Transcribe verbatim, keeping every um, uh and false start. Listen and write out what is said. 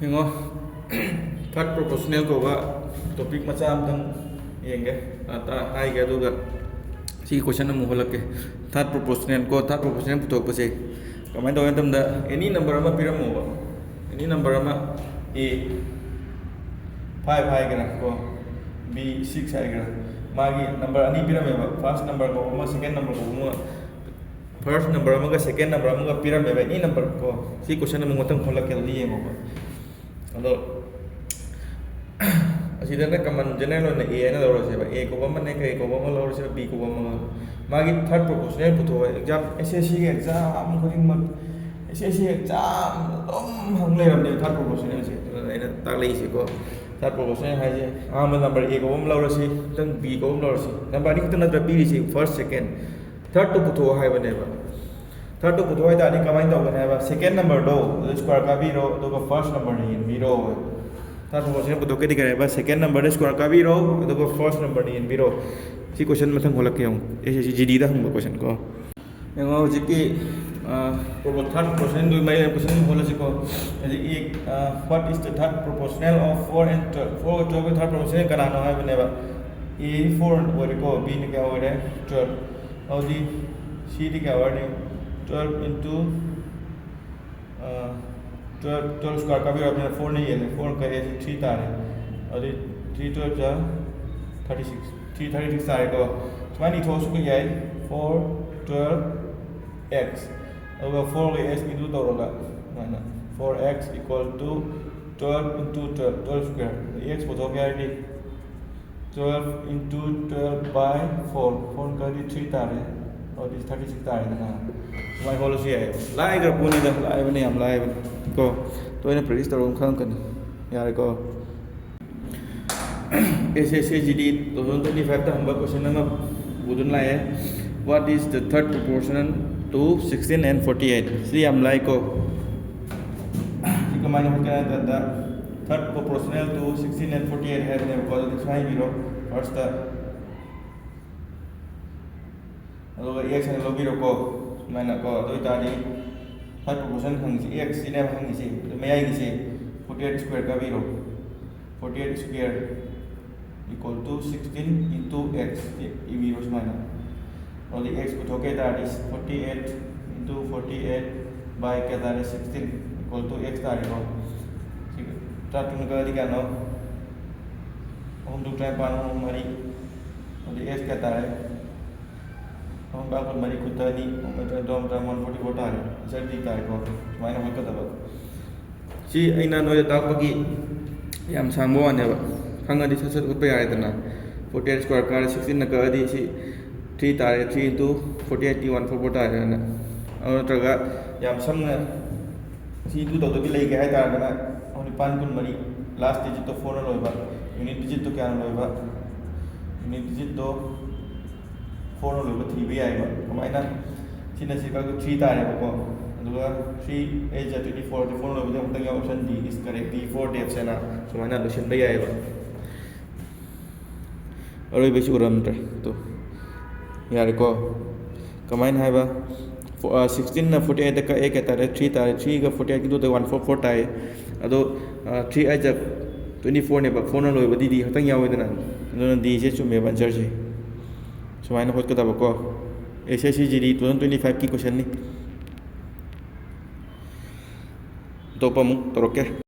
ꯌꯦꯡꯉꯣ, ꯊꯥꯔꯠ ꯄ꯭ꯔꯣꯄꯣꯁꯅꯦꯜ ꯀꯧꯕ ꯇꯣꯄꯤꯛ ꯃꯆꯥ ꯑꯝꯇꯪ ꯌꯦꯡꯒꯦ, ꯑ, ꯇ-, ꯍꯥꯏꯒꯦ, ꯑꯗꯨꯒ ꯁꯤꯒꯤ ꯀꯣꯏꯁꯟ ꯑꯃꯨꯛ ꯍꯣꯜꯂꯛꯀꯦ꯫ ꯊꯥꯔꯠ ꯄ꯭ꯔꯣꯄꯣꯁꯅꯦꯜ ꯀꯣ, ꯊꯥꯔꯠ ꯄ꯭ꯔꯣꯄꯣꯁꯅꯦꯜ ꯄꯨꯊꯣꯛꯄꯁꯦ ꯀꯃꯥꯏꯅ ꯇꯧꯒꯦ ꯍꯥꯏꯕ ꯃꯇꯝꯗ, ꯑꯦꯅꯤ ꯅꯝꯕꯔ ꯑꯃ ꯄꯤꯔꯝꯃꯣꯕ, ꯑꯦꯅꯤ ꯅꯝꯕꯔ ꯑꯃ, ꯑꯦ ꯐꯥꯏꯚ ꯍꯥꯏꯒꯦꯔꯥ ꯀꯣ, ꯕꯤ ꯁꯤꯛꯁ ꯍꯥꯏꯒꯦꯔꯥ, ꯃꯥꯒꯤ ꯅꯝꯕꯔ ꯑꯅꯤ ꯄꯤꯔꯝꯃꯦꯕ, ꯐꯥꯔꯁ ꯅꯝꯕꯔ ꯀꯧꯕ ꯑꯃ, ꯁꯦꯀꯦꯟ ꯅꯝꯕꯔ ꯀꯧꯕ ꯑꯃ, ꯐꯥꯔꯁ ꯅꯝꯕꯔ ꯑꯃꯒ ꯁꯦꯀꯦꯟ ꯅꯝꯕꯔ ꯑꯃꯒ ꯄꯤꯔꯝꯃꯦꯕ, ꯑꯦꯅꯤ ꯅꯝꯕꯔ ꯀꯣ꯫ ꯁꯤ ꯀꯣꯏꯁꯟ ꯑꯃꯨꯛ ꯃꯊꯪ ꯍꯣꯜꯂꯛꯀꯦ, ꯑꯗꯨꯗꯤ ꯌꯦꯡꯉꯣꯕ꯫ ꯑꯗꯣ ꯑꯁꯤꯗꯅ ꯀꯃꯟ ꯖꯦꯅꯔꯦꯜ ꯑꯣꯏꯅ ꯑꯦ ꯍꯥꯏꯅ ꯂꯧꯔꯁꯦꯕ, ꯑꯦ ꯀꯧꯕ ꯑꯃꯅꯦ, ꯀꯩ ꯀꯧꯕ ꯑꯃ ꯂꯧꯔꯁꯦꯕ, ꯕꯤ ꯀꯧꯕ ꯑꯃ ꯂꯧꯔꯁꯦ꯫ ꯃꯥꯒꯤ ꯊꯥꯔꯠ ꯄ꯭ꯔꯣꯄꯣꯁꯅꯦꯜ ꯄꯨꯊꯣꯛꯑꯣ꯫ ꯑꯦꯛꯖꯥꯝ ꯑꯦꯁ ꯑꯦꯁ ꯁꯤꯒꯤ ꯑꯦꯛꯖꯥꯝ ꯈꯨꯗꯤꯡꯃꯛ, ꯑꯦꯁ ꯑꯦꯁ ꯁꯤ ꯑꯦꯛꯖꯥꯝ ꯑꯗꯨꯝ ꯍꯪ ꯂꯩꯔꯕꯅꯦꯕ ꯊꯥꯔꯠ ꯄ꯭ꯔꯣꯄꯣꯁꯅꯦꯜꯁꯦ꯫ ꯑꯗꯨꯅ ꯑꯩꯅ ꯇꯥꯛꯂꯛꯏꯁꯦꯀꯣ, ꯊꯥꯔꯠ ꯄ꯭ꯔꯣꯄꯣꯁꯅꯦꯜ ꯍꯥꯏꯁꯦ ꯑꯍꯥꯟꯕ ꯅꯝꯕꯔ ꯑꯦ ꯀꯧꯕ ꯑꯃ ꯂꯧꯔꯁꯤ, ꯃꯊꯪ ꯕꯤ ꯀꯧꯕ ꯑꯃ ꯂꯧꯔꯁꯤ꯫ ꯅꯝꯕꯔ ꯑꯅꯤ ꯈꯛꯇ ꯅꯠꯇ꯭ꯔ ꯄꯤꯔꯤꯁꯤ, ꯐꯥꯔꯁ, ꯁꯦꯀꯦꯟ꯫ ꯊꯥꯔꯠꯇꯨ ꯄꯨꯊꯣꯛꯑꯣ ꯍꯥꯏꯕꯅꯦꯕ꯫ ꯊꯥꯔꯠꯇꯨ ꯄꯨꯊꯣꯛꯑꯣ ꯍꯥꯏ ꯇꯥꯔꯗꯤ ꯀꯃꯥꯏꯅ ꯇꯧꯒꯅꯤ ꯍꯥꯏꯕ? ꯁꯦꯀꯦꯟ ꯅꯝꯕꯔꯗꯣ ꯑꯗꯨ ꯁ꯭ꯀ꯭ꯋꯥꯔ ꯀꯥꯕꯤꯔꯣ, ꯑꯗꯨꯒ ꯐꯥꯔꯁ ꯅꯝꯕꯔꯅ ꯌꯦꯟꯕꯤꯔꯣ꯫ ꯊꯥꯔꯠ ꯄ꯭ꯔꯣꯄꯣꯁꯅꯦꯜ ꯄꯨꯊꯣꯛꯀꯦꯗꯤ ꯀꯔꯤ ꯍꯥꯏꯕ? ꯁꯦꯀꯦꯟ ꯅꯝꯕꯔꯗ ꯁ꯭ꯀ꯭ꯋꯥꯔ ꯀꯥꯕꯤꯔꯣ, ꯑꯗꯨꯒ ꯐꯥꯔꯁ ꯅꯝꯕꯔꯅ ꯌꯦꯟꯕꯤꯔꯣ꯫ ꯁꯤ ꯀꯣꯏꯁꯟ ꯃꯊꯪ ꯍꯣꯜꯂꯛꯀꯦ ꯌꯦꯡꯉꯨ, ꯑꯦꯁ ꯑꯦꯁ ꯁꯤ ꯖꯤ ꯗꯤꯗ ꯍꯪꯕ ꯀꯣꯏꯁꯟ ꯀꯣ꯫ ꯌꯦꯡꯉꯣ ꯍꯧꯖꯤꯛꯀꯤ, ꯑ, ꯄ꯭ꯔꯣꯄꯣ-, ꯊꯥꯔꯠ ꯄ꯭ꯔꯣꯄꯣꯁꯅꯦꯜꯗꯨꯒꯤ ꯃꯔꯤ ꯂꯩꯅꯕ ꯀꯣꯏꯁꯟ ꯍꯣꯜꯂꯁꯤꯀꯣ꯫ ꯍꯧꯖꯤꯛ, ꯑ, what is the third proportional of four and twelve? ꯐꯣꯔꯒ ꯇꯨꯋꯦꯜꯐꯀꯤ ꯊꯥꯔꯠ ꯄ꯭ꯔꯣꯄꯣꯁꯅꯦꯜ ꯀꯅꯥꯅꯣ ꯍꯥꯏꯕꯅꯦꯕ꯫ ꯑꯦ ꯐꯣꯔ ꯑꯣꯏꯔꯦꯀꯣ, ꯕꯤꯅ ꯀꯌꯥ ꯑꯣꯏꯔꯦ? ꯇꯨꯋꯦꯜꯐ꯫ ꯑꯗꯨꯗꯤ ꯁꯤꯗꯤ ꯀꯌꯥ ꯑꯣꯏꯔꯅꯤ? ꯇꯨꯋꯦꯜꯐ ꯏꯟꯇꯨ, ꯑ, ꯇꯨꯋꯦꯜꯐ, ꯇꯨꯋꯦꯜꯐ ꯁ꯭ꯀ꯭ꯋꯥꯔ ꯀꯥꯕꯤꯔꯕꯅꯤꯅ ꯐꯣꯔꯅ ꯌꯦꯜꯂꯦ, ꯐꯣꯔ ꯀꯛꯑꯦ, ꯊ꯭ꯔꯤ ꯇꯥꯔꯦ꯫ ꯑꯗꯨꯗꯤ ꯊ꯭ꯔꯤ ꯇꯨꯋꯦꯜꯐ ꯖꯥ thirty six, three thirty six ꯇꯥꯔꯦꯀꯣ꯫ ꯁꯨꯃꯥꯏꯅ ꯏꯊꯣꯛꯑꯁꯨ ꯌꯥꯏ, ꯐꯣꯔ, ꯇꯨꯋꯦꯜꯐ, ꯑꯦꯛꯁ, ꯑꯗꯨꯒ ꯐꯣꯔꯒ ꯑꯦꯛꯁ ꯏꯟꯇꯨ ꯇꯧꯔꯒ ꯁꯨꯃꯥꯏꯅ, four x equal to twelve into twelve, twelve square꯫ X ꯄꯨꯊꯣꯛꯀꯦ ꯍꯥꯏꯔꯗꯤ twelve into twelve by four, four ꯀꯛꯑꯗꯤ ꯊ꯭ꯔꯤ ꯇꯥꯔꯦ, ꯑꯗꯨꯗꯤ ꯊꯥꯔꯇꯤ ꯁꯤꯛꯁ ꯇꯥꯔꯦꯗꯅ꯫ ꯁꯨꯃꯥꯏꯅ ꯍꯣꯜꯂꯁꯨ ꯌꯥꯏ꯫ ꯂꯥꯏꯈ꯭ꯔ ꯄꯣꯠꯅꯤꯗ, ꯂꯥꯏꯕꯅꯤ, ꯌꯥꯝ ꯂꯥꯏꯕꯅꯤ ꯀꯣ꯫ ꯇꯣꯏꯅ ꯄ꯭ꯔꯦꯛꯇꯤꯁ ꯇꯧꯔꯒ ꯈꯪꯉꯛꯀꯅꯤ꯫ ꯌꯥꯔꯦꯀꯣ꯫ S S C G D two thousand twenty five ꯇ ꯍꯪꯕ ꯀꯣꯏꯁꯟ ꯑꯃ ꯄꯨꯗꯨꯅ ꯂꯥꯛꯑꯦ, "What is the third proportion to sixteen and forty eight?" ꯁꯤ ꯌꯥꯝ ꯂꯥꯏꯀꯣ꯫ ꯁꯤ ꯀꯃꯥꯏꯅ ꯍꯣꯠꯀꯦ ꯍꯥꯏ ꯃꯇꯝꯗ, third proportional to sixteen and forty eight ꯍꯥꯏꯕꯅꯦꯕꯀꯣ꯫ ꯑꯗꯨꯗꯤ ꯁꯨꯃꯥꯏꯅ ꯏꯔꯣ, ꯐꯥꯔꯁꯇ, ꯑꯗꯨꯒ ꯑꯦꯛꯁ ꯍꯥꯏꯅ ꯂꯧꯕꯤꯔꯣꯀꯣ, ꯁꯨꯃꯥꯏꯅꯀꯣ꯫ ꯑꯗꯨ ꯑꯣꯏꯇꯥꯔꯗꯤ third proportion ꯍꯪꯉꯤꯁꯤ ꯑꯦꯛꯁ ꯁꯤꯅꯦꯕ ꯍꯪꯉꯤꯁꯤ, ꯑꯗꯨ ꯃꯌꯥꯏꯒꯤꯁꯤ꯫ Forty eight square ꯀꯛꯄꯤꯔꯣ. Forty eight square equal to sixteen into x ꯏꯕꯤꯔꯣ ꯁꯨꯃꯥꯏꯅ. ꯑꯗꯨꯗꯤ x ꯄꯨꯊꯣꯛꯀꯦ ꯍꯥꯏ ꯇꯥꯔꯗꯤ forty eight into forty eight by ꯀꯌꯥ ꯇꯥꯔꯦ? Sixteen equal to x ꯇꯥꯔꯦꯀꯣ. ꯁꯤ ꯇꯔꯥꯇꯔꯨꯛꯅ ꯀꯛꯑꯗꯤ ꯀꯌꯥꯅꯣ? ꯑꯍꯨꯝ ꯇꯔꯨꯛ ꯇꯔꯥꯅꯤꯄꯥꯟ, ꯑꯍꯨꯝ ꯃꯔꯤ, ꯑꯗꯨꯗꯤ x ꯀꯌꯥ ꯇꯥꯔꯦ? ꯑꯍꯨꯝ ꯀꯥ ꯀꯨꯟꯃꯔꯤ, ꯈꯨꯠꯇ ꯑꯅꯤ, ꯑꯍꯨꯝ ꯇꯔꯥ ꯇꯔꯥꯃꯥꯄꯟ, one forty four ꯇꯥꯔꯦ. Answer D ꯇꯥꯔꯦꯀꯣ. ꯁꯨꯃꯥꯏꯅ ꯍꯣꯠꯀꯗꯕ꯫ ꯁꯤ ꯑꯩꯅ ꯅꯣꯏꯗ ꯇꯥꯛꯄꯒꯤ ꯌꯥꯝ ꯁꯥꯡꯕ ꯋꯥꯅꯦꯕ. ꯈꯪꯉꯗꯤ ꯁꯠ ꯁꯠ ꯍꯣꯠꯄ ꯌꯥꯔꯦꯗꯅ. Forty eight square ꯀꯛꯑꯗꯤ sixteen ꯅ ꯀꯛꯑꯗꯤ ꯁꯤ three ꯇꯥꯔꯦ, three into forty eight T one four four ꯇꯥꯔꯦꯅ. ꯑꯗꯨ ꯅꯠꯇ꯭ꯔꯒ ꯌꯥꯝ ꯁꯝꯅ ꯁꯤ ꯇꯨ ꯇꯧꯗꯕꯤ ꯂꯩꯒꯦ ꯍꯥꯏ ꯇꯥꯔꯒꯅ, ꯑꯍꯨꯝ ꯅꯤꯄꯥꯟ ꯀꯨꯟꯃꯔꯤ, last digit ꯇꯣ four ꯅ ꯂꯣꯏꯕ, unit digit ꯇꯣ ꯀꯌꯥꯅ ꯂꯣꯏꯕ? Unit digit ꯇꯣ four ꯅ ꯂꯣꯏꯕ ꯊꯤꯕ ꯌꯥꯏꯕ꯫ ꯀꯃꯥꯏꯅ? ꯁꯤꯅ ꯁꯤ ꯀꯛꯄ three ꯇꯥꯔꯦꯕꯀꯣ, ꯑꯗꯨꯒ three eight ꯖꯥ twenty four, twenty four ꯂꯣꯏꯕꯗ ꯑꯃꯨꯛꯇꯪ ꯌꯥꯎ, option D is correct, D four ꯗꯦꯞꯁ ꯍꯥꯏꯅ ꯁꯨꯃꯥꯏꯅ ꯂꯣꯏꯁꯤꯟꯕ ꯌꯥꯏꯑꯕ꯫ ꯑꯔꯣꯏꯕꯩꯁꯨ ꯎꯔꯝꯗ꯭ꯔꯦ꯫ ꯇꯨ, ꯌꯥꯔꯦꯀꯣ꯫ ꯀꯃꯥꯏꯅ ꯍꯥꯏꯕ? Sixteen ꯅ forty eight ꯀꯛꯑꯦ, ꯀꯌꯥ ꯇꯥꯔꯦ? Three ꯇꯥꯔꯦ. Three ꯒ forty eight ꯀꯤꯗꯨꯗ one four four ꯇꯥꯏꯌꯦ꯫ ꯑꯗꯣ three eight ꯖꯥ twenty four ꯅꯦꯕ, four ꯅ ꯂꯣꯏꯕ D D ꯈꯛꯇꯪ ꯌꯥꯎꯋꯦꯗꯅ, ꯑꯗꯨꯅ D ꯁꯦ ꯆꯨꯝꯃꯦꯕ answer ꯁꯦ꯫ ꯁꯨꯃꯥꯏꯅ ꯍꯣꯠꯀꯗꯕꯀꯣ꯫ S S C G D two thousand twenty five ꯀꯤ question ꯅꯤ꯫ ꯑꯇꯣꯞꯄ ꯑꯃꯨꯛ ꯇꯧꯔꯛꯀꯦ꯫